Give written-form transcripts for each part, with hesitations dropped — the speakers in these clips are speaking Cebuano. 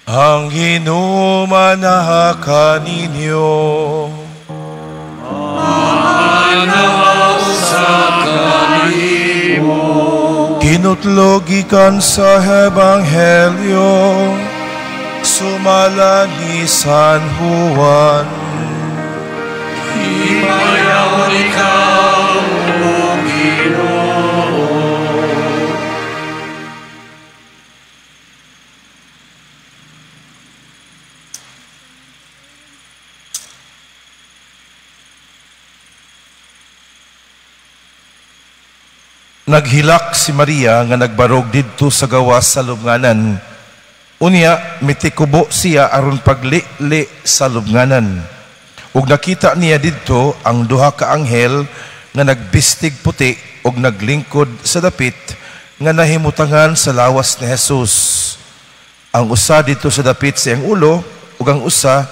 Ang Ginoo manaha kaninyo. Kinutlo gikan sa Ebanghelyo sumala ni San Juan. Himayaon ikaw, O Ginoo. Naghilak si Maria nga nagbarog didto sa gawas sa lubnganan. Unya mitikubo siya aron pagli-li sa lubnganan. Ug nakita niya didto ang duha ka anghel nga nagbistig puti ug naglingkod sa dapit nga nahimutangan sa lawas ni Jesus. Ang usa didto sa dapit sa iyang ulo ug ang usa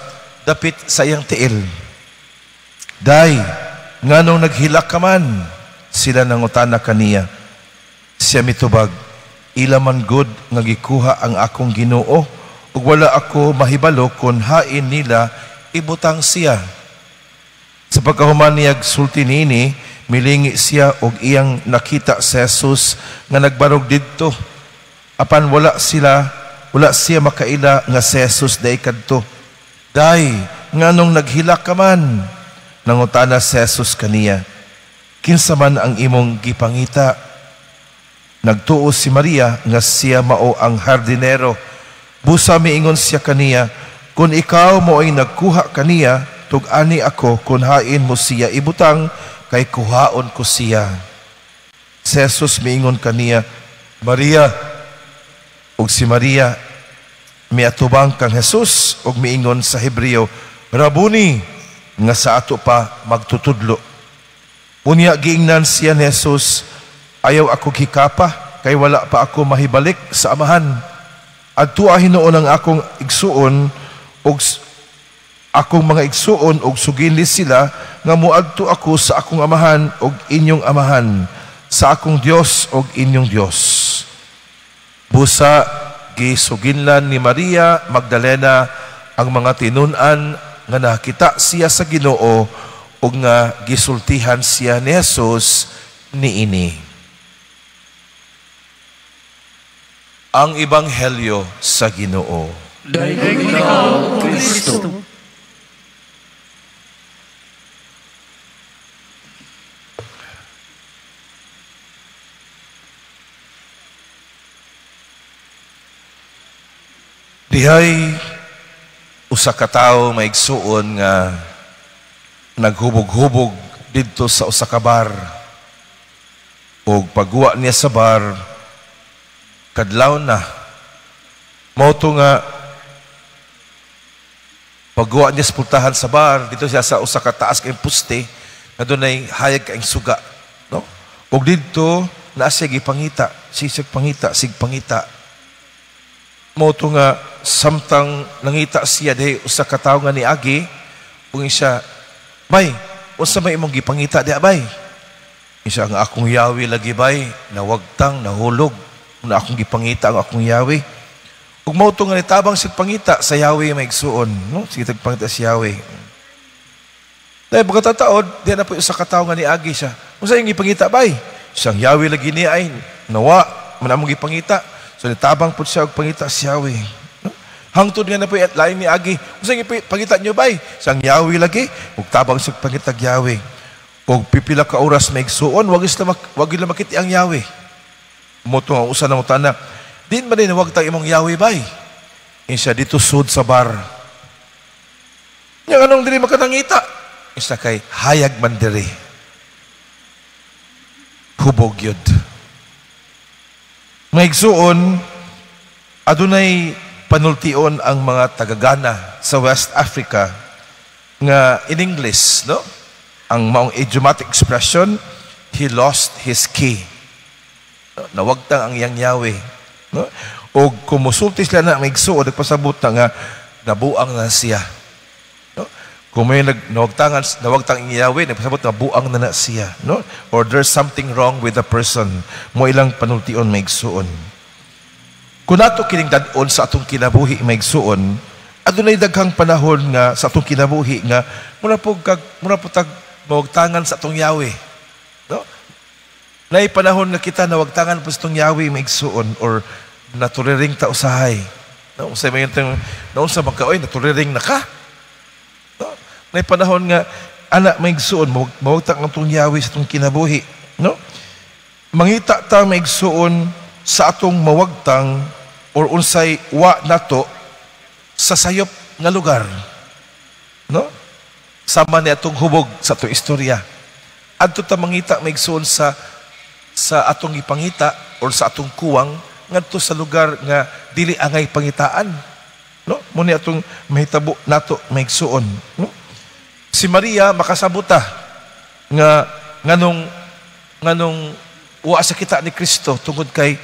dapit sa iyang tiil. Day, nganong naghilak ka man? Sila nangutana kaniya. Siya mitubag, ila man gud nga gikuha ang akong Ginoo ug wala ako mahibalo kon hain nila ibutang siya. Sa pagkahuman niyag sulti niini, milingi siya og iyang nakita si Jesus nga nagbarog didto. Apan wala siya makaila nga si Jesus day kadto. Day, nganong naghilak ka man? Nangutana si Jesus kaniya, kinsa man ang imong gipangita? Nagtuo si Maria nga siya mao ang hardinero. Busa miingon siya kaniya, kung ikaw mo'y nagkuha kaniya, tug-ani ako kung hain mo siya ibutang, kay kuhaon ko siya. Si Jesus miingon kaniya, Maria. Ug si Maria miatubang kang Jesus ug miingon sa Hebreo, Rabuni, nga sa ato pa magtutudlo. Unya giingnan siya ni Jesus, ayaw ako hikapa, kay wala pa ako mahibalik sa amahan. Adtoa hinuon ang akong igsuon og akong mga igsuon og sugili sila nga moadto ako sa akong amahan og inyong amahan, sa akong Dios og inyong Dios. Busa gisuginlan ni Maria Magdalena ang mga tinun-an nga nakita siya sa Ginoo ug nga gisultihan siya ni Jesus niini. Ang Ebanghelyo sa Ginoo. Daigom ikaw, Kristo. Dihay usa ka tawo maigsuon nga naghubog-hubog didto sa usa ka bar. Og pagguwa niya sa bar, kadlaw na. Mao to nga pagguwa niya sa pultahan sa bar, dito siya sa usa ka taas kayong puste nga dunay hayag kaayong suga, no? Og didto naa siya gipangita, sisig pangita, sig pangita. Mao to nga samtang nangita siya dihay usa ka tawo nga niagi, ug siya, bay, unsa may imong gipangita diha bay? Isa ang akong yawi lagi bay, nawagtang, nahulog. Na akong gipangita ang akong yawi. Ug mao to nga nitabang sig pangita sa yawi maigsuon, no? Sige tagpangita sa yawi. Dahil pagkatataod, diha na po usa ka tawo nga niagi siya. Unsa imong gipangita bay? Siyang yawi lagi niya ay nawa man among gipangita. So nitabang pud siya og pangita sa yawi. No? Hangtod nga na po at lain ni agi. Unsa imong gipangita niyo bay? Siyang yawi lagi, ug tabang sig pangita yawi. Og pipila ka oras maigsuon, wag gid makiti ang yawi. Moto ang usa nang utana, din ba din wag tang imong yawi bay? Insa dito sud sa bar. Nya anong dili makatangita? Insa kay hayag man diri. Hubog yun. Maigsuon, adunay panultion ang mga tagagana sa West Africa nga in English, no? Ang maong idiomatic expression, he lost his key. Nawagtang ang iyang yawi, no? O kumusulti sila na maigsuon, nagpasabot na nga nabuang na siya, no? Kung may nawagtang ang yawi, nagpasabot na buang na na siya, no? Or there's something wrong with the person. Mo ilang panultion maigsuon. Kung nato kining dad-on sa atong kinabuhi, maigsuon, adunay daghang panahon nga sa atong kinabuhi nga mura po tag mawagtangan sa atong yawi. No? Naay panahon nga kita nawagtangan po sa atong yawi, maigsuon, or naturiring ta usahay. No, unsay may tang naunsa man ka oy, naturiring na ka. No? Naay panahon nga ana, maigsuon, mawagtang ang atong yawi sa atong kinabuhi, no? Mangita ta, maigsuon, sa atong mawagtang or unsay wa nato sa sayop nga lugar. No? Sama ni atong hubog sa atong istorya. Adto ta mangita, maigsuon, sa atong ipangita or sa atong kuwang ngadto sa lugar nga dili angay pangitaan. No? Mao ni atong mahitabo nato, maigsuon, no? Si Maria makasabota nga nganong wa sa kita ni Kristo tungod kay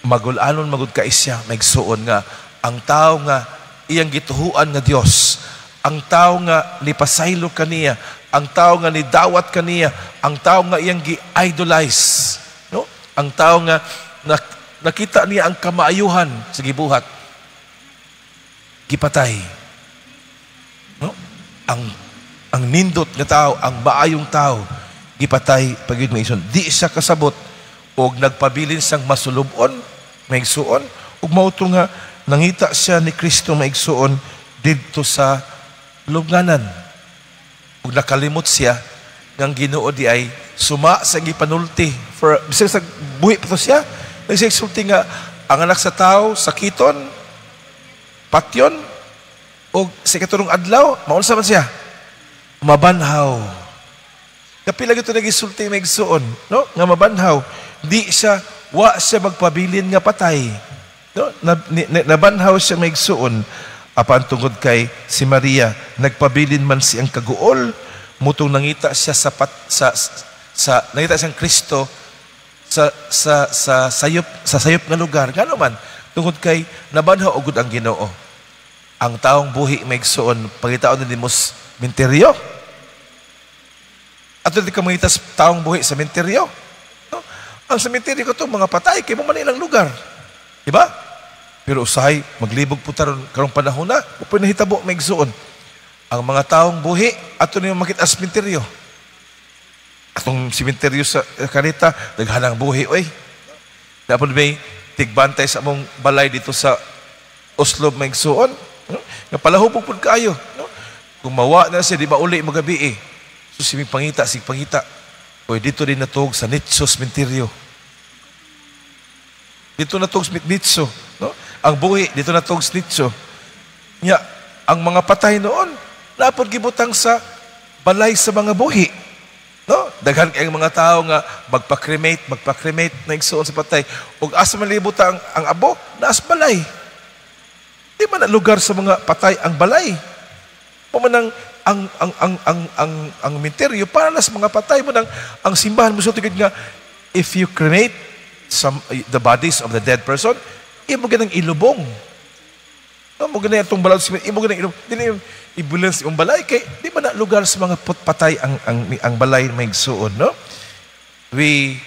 magulanon magud kay siya, maigsuon, nga ang tao nga iyang gituhuan nga Dios, ang tao nga nipasaylo kaniya, ang tao nga nidawat kaniya, ang tao nga iyang gi-idolize, no? Ang tao nga nakita niya ang kamaayuhan sa gibuhat, gipatay. No? Ang nindot nga tao, ang maayong tao, gipatay pagyud, maigsuon. Di siya kasabot og nagpabilin siyang masulubon, maigsuon, ug mao to nga nangita siya ni Kristo, maigsuon, didto sa lubnganan. Ug nakalimot siya ngang Ginoo di ay suma sa gipanulti for bisan sa buhi pa to siya nagsulti nga ang Anak sa Tao sakiton, patyon, og sa ikatulong adlaw maunsa man siya, mabanhaw. Kapila gyud nagisulti, maigsuon, no, nga mabanhaw. Di siya, wa siya magpabilin nga patay, no? Nabanhaw siya, maigsuon. Apan tungod kay si Maria nagpabilin man siyang kaguol mutong nangita siya sa pat, sa nangita siyang Kristo sa sayop nga lugar. Ngano man? Tungod kay nabanhaw ugod ang Ginoo. Ang taong buhi, maigsuon, pangitaon ni mo menteryo. Ato di ka mangita sa taong buhi sa menteryo, no? Ang sementeryo ko to mga patay kay mo man ilang lugar, di ba? Pero usahay maglibog po taron karong panahon na upoy nahitabo, maigsuon. Ang mga taong buhi, ato niyo makita sa sementeryo. Atong sementeryo sa Kanita, daghanang buhi oy. Dapat may tigbantay sa among balay dito sa Oslo, maigsuon, no? Nga palahubog pud kaayo, no? Kung mawa na siya, di ba uli magabi eh. So si pangita, sig pangita. Oy, dito din natug sa Nitso sementeryo. Dito natug sa Nitso, no? Ang buhi dito natug sa Nitso. Nya, ang mga patay noon, napod gibutang sa balay sa mga buhi. No? Daghan kay mga tao nga magpa-cremate, magpa-cremate na, igsuon, sa patay. Ug asa man libutang ang abo? Naas balay. Di man na lugar sa mga patay ang balay. Mao man ang menteryo para na sa mga patay mo nang ang simbahan mo sulti nga if you cremate some the bodies of the dead person, imo ganang ilubong. No, mo ganang itong balay, imo ganang ilubong. Dili ibulan sa imong balay kay di man na lugar sa mga patay ang balay, maigsuon, no? We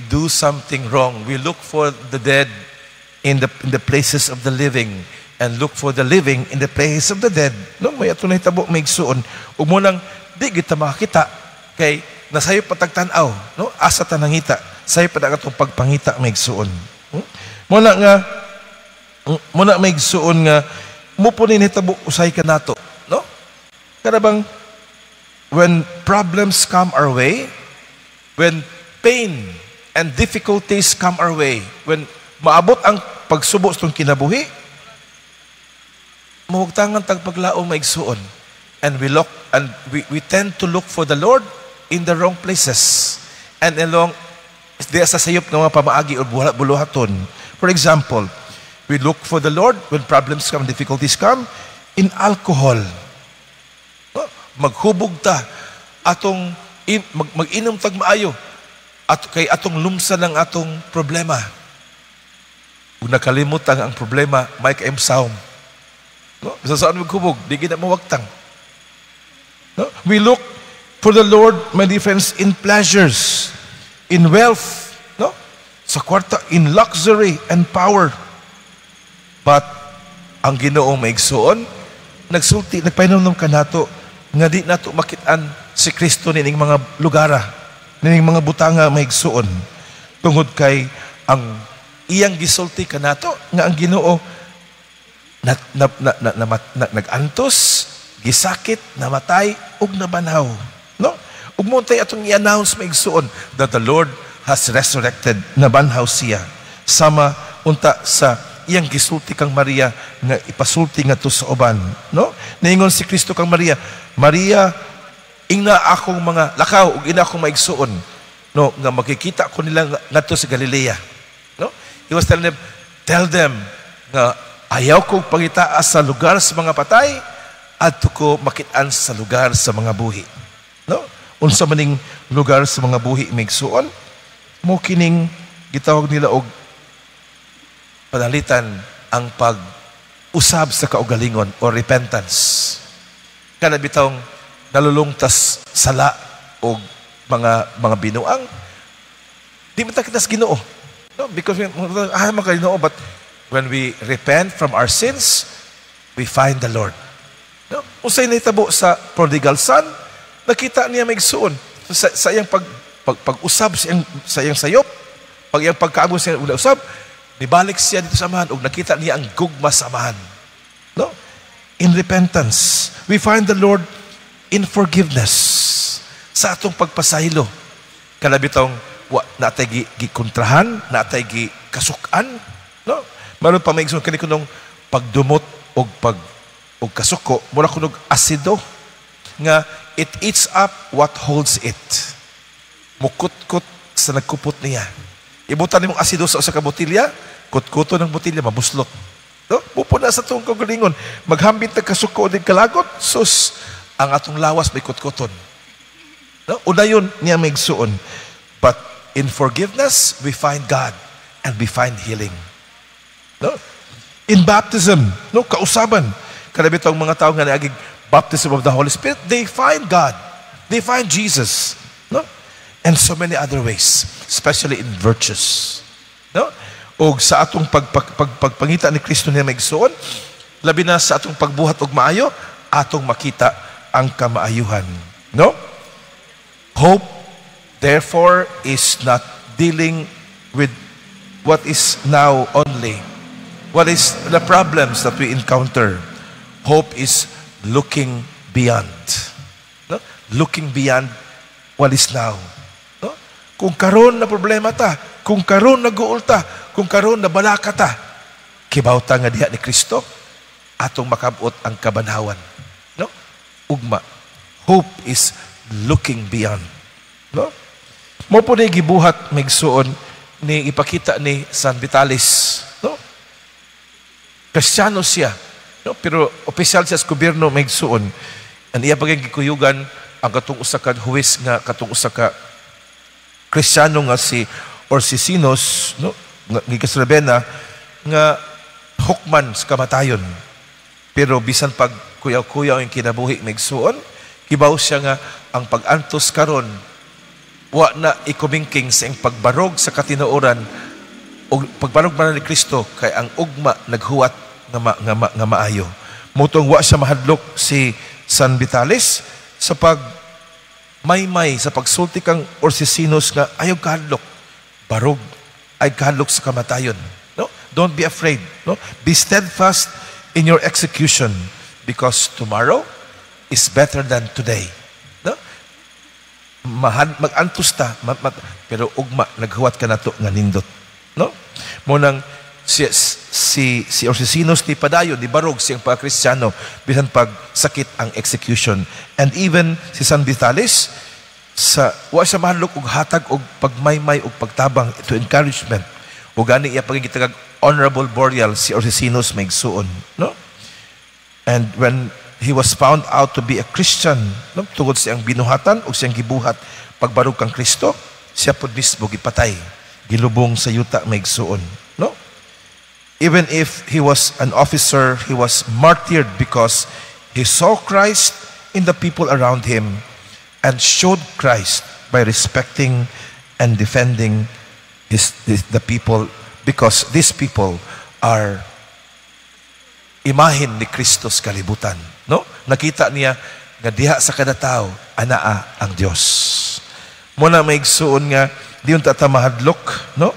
do something wrong. We look for the dead in the places of the living and look for the living in the place of the dead. No, may ato nahitabo, maigsuon. Ug mo nang di kita makakita kay nasayop pa tag tan-aw, no? Asa ta nangita? Sayop pa ang atong pagpangita, maigsuon. Mo na, maigsuon, nga mo po ni nahitabo usay ka nato, no? Kada bang when problems come our way, when pain and difficulties come our way, when maabot ang pagsubo sa itong kinabuhi, mawagtangan tag paglaom, maigsuon. And we tend to look for the Lord in the wrong places. And along diya sa sayop nga mga pamaagi o buluhaton. For example, we look for the Lord when problems come, difficulties come, in alcohol. No? Maghubog ta atong mag-inom tag maayo at kay atong lumsa ng atong problema. Kung nakalimutan ang problema, may kaim sawm. No? Bisa saan maghubog, di gina mawagtang. No? We look for the Lord, my dear friends, in pleasures, in wealth. No? Sa kwarta, in luxury and power. But ang Ginoo, mga igsuon, nagsulti, nagpahinomdom kanato nga di nato makitaan si Kristo nining mga lugara, nining mga butanga, mga igsuon. Tungod kay ang iyang gisulti kanato nga ang Ginoo na nag-antos, gisakit, namatay ug nabanhaw. No? Ug mao tay atong i-announce, mga igsuon, that the Lord has resurrected, nabanhaw siya. Sama unta sa iyang gisulti kang Maria nga ipasulti ngadto sa uban, no? Niingon si Kristo kang Maria, "Maria, ingna akong mga lakaw ug ingna akong maigsuon, no, nga makikita ko nila ngadto sa Galilea." No? He was telling them, "Tell them nga ayaw kong pangitaa sa lugar sa mga patay, adto ko makit-an sa lugar sa mga buhi." No? Unsa maning lugar sa mga buhi, mga igsuon? Mo kining gitawag nila og panalitan ang pag-usab sa kaugalingon o repentance. Kana bitawng nalulong tas sala o mga binuang, di man ta kita sa Ginoo. No, because we, mga Ginoo, but when we repent from our sins, we find the Lord. No? Unsay nahitabo sa prodigal son, nakita niya, mga igsuon sa iyang pag-usab sa iyang sayop, pag iyang pagkaabot sa iyang usab, nibalik siya didto sa amahan ug nakita niya ang gugma sa amahan. No? In repentance, we find the Lord in forgiveness. Sa atong pagpasaylo, kana bitong wa natay gikontrahan, natay gi kasukan, no? Maron pa, mga igsoon, kani kunong pagdumot og pag og kasuko, mura kunog asido nga it eats up what holds it. Mukutkot sa nagkupot niya. Ibutan nimong asido sa usa ka botilya, kutkuto ng botilya, mabuslot. No? Mao pod na sa atong kaugalingon. Maghambit ta kasuko din kalagot, sus, ang atong lawas may kutkuton. No? Unayon niya, mga igsuon. But in forgiveness, we find God and we find healing. No? In baptism, no, kausaban. Kana bitong mga tao nga niagig baptism of the Holy Spirit, they find God. They find Jesus. No? And so many other ways, especially in virtues. No? Og sa atong pagpangita ni Kristo niya, mga igsuon, labi na sa atong pagbuhat og maayo, atong makita ang kamaayuhan. No? Hope, therefore, is not dealing with what is now only, what is the problems that we encounter. Hope is looking beyond. No? Looking beyond what is now. No? Kung karon na problema ta, kung karon naguol ta, kung karon na balaka ta, kibaw ta nga diha ni Kristo, atong makabot ang kabanhawan. No? Ugma. Hope is looking beyond. No? Mao pod ni gibuhat, mga igsuon, ni ipakita ni San Vitalis. No? Kristiyano siya. No? Pero opisyal siya sa gobyerno, mga igsuon. Ang iya paging gikuyugan ang katong usa ka huwes nga katong usa ka Kristiyano nga si Orsisinos, no, nga gikan sa Ravenna nga hukman sa kamatayon. Pero bisan pag kuyaw-kuyaw ang kinabuhi, mga igsuon, kibaw siya nga ang pag-antos karon wa na ikumingking sa iyang pagbarog sa katinuoran o pagbarog man ni Kristo, kay ang ugma naghuwat nga maayo. Mao tong wa siya mahadlok si San Vitalis sa pag maymay, sa pagsulti kang Orsisinos nga ayaw kahadlok, barog ay kahadlok sa kamatayon. No? Don't be afraid. No? Be steadfast in your execution because tomorrow is better than today. No? Mag-antos ta, pero ugma naghuwat kanato nga nindot. No? Mao nang si Orsisinos ni padayon, ni barog siyang pagkristyano bisan pag sakit ang execution. And even si San Vitalis sa wa siya mahadlok og hatag og pagmaymay og pagtabang to encouragement. Ug gani iya pagigitagag honorable burial si Orsisinos, mga igsuon, no? And when he was found out to be a Christian, no, tungod sa iyang binuhatan o siyang gibuhat pagbarog kang Kristo, siya pod mismo gipatay, gilubong sa yuta, mga igsuon, no? Even if he was an officer, he was martyred because he saw Christ in the people around him and showed Christ by respecting and defending the people, because these people are imahen ni Kristo sa kalibutan, no? Nakita niya nga diha sa kada tao anaa ang Dios. Mao na, mga igsuon, nga di unta ta mahadlok, no?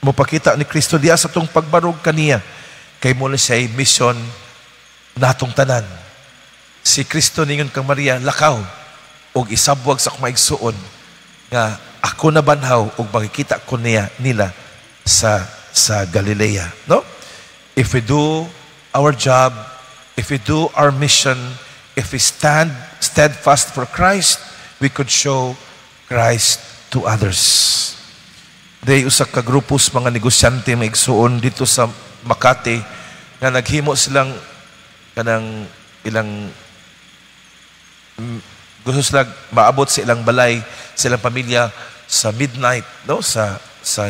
Mopakita ni Kristo diha sa atong pagbarog kaniya kay mao na siya mission natong tanan. Si Kristo ningon kang Maria, "Lakaw og isabwag sa akong mga igsuon nga ako nabanhaw ug makikita ko niya nila sa Galilea," no? If we do our job, if we do our mission, if we stand steadfast for Christ, we could show Christ to others. Day usa ka grupo sa mga negosyante, mga igsuon, dito sa Makati nga naghimo silang kanang ilang gusto sila maabot sa ilang balay, sa ilang pamilya sa midnight, no, sa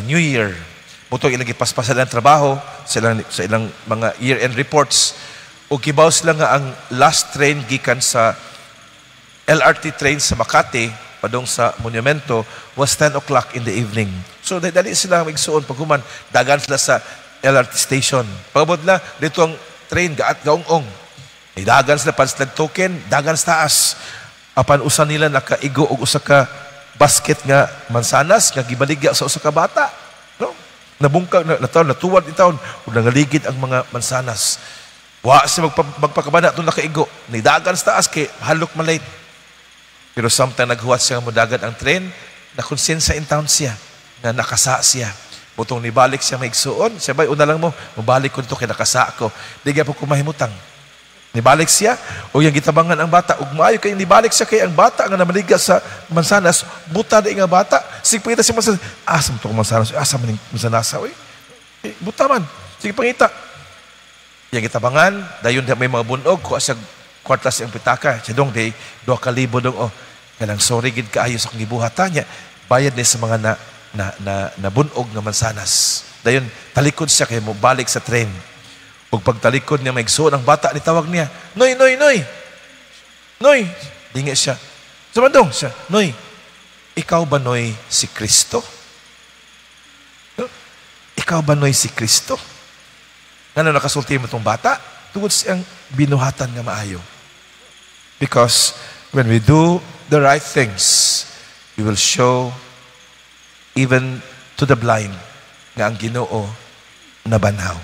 New Year. Mao to ilang gipaspasan ang trabaho sa ilang mga year-end reports ug kibaw sila nga ang last train gikan sa LRT train sa Makati padung sa Monumento was 10 o'clock in the evening. So dali sila, igsuon, paghuman dagan sila sa LRT station. Pagabot na dito ang train gaat gaung-ong. Dagan sila pa sila token, dagan sa taas. Apan usa nila nakaigo og usa ka basket nga mansanas nga gibaligya sa usa ka bata. No? Nabungkag na nataon, natuwad taon ug nangaligid ang mga mansanas. Wa siya magpakabana itong nakaigo. Nidagan sa taas kay halok malate. Pero samtang naghuwat siya nga mudagan ang train, nakonsensya in town siya nga nakasa siya. Mao tong nibalik siya, mga igsuon, siya bay, "Una lang mo, mabalik ko dito kay nakasa ko. Di gyapon ko mahimutang." Nibalik siya, o yung gitabangan ang bata, ug maayo kay nibalik siya kay ang bata nga namaligya sa mansanas, buta di nga bata. Sige pangita siya mansanas, "Asa man to mansanas? Asa man ning mansanasa, oy? Eh, buta man. Sige pangita." Yang gitabangan, dayon di may mga bunog, kuha siya kwarta sa iyang pitaka. Siya, "Dong, di, 2,000 dong, oh. Kanang sorry gid kaayo sa akong gibuhatan niya." Bayad ni sa mga na nabunog nga mansanas. Dayon, talikod siya kay mo balik sa train. Ug pagtalikod niya, mga igsuon, ang bata ni tawag niya, "Noy, Noy, Noy! Noy!" Dingi siya. "Sa dong?" Siya, "Noy, ikaw ba, Noy, si Kristo? No? Ikaw ba, Noy, si Kristo?" Ngano nakasulti mo tong bata? Tungod siyang binuhatan nga maayo. Because when we do the right things, we will show even to the blind nga ang Ginoo nabanhaw.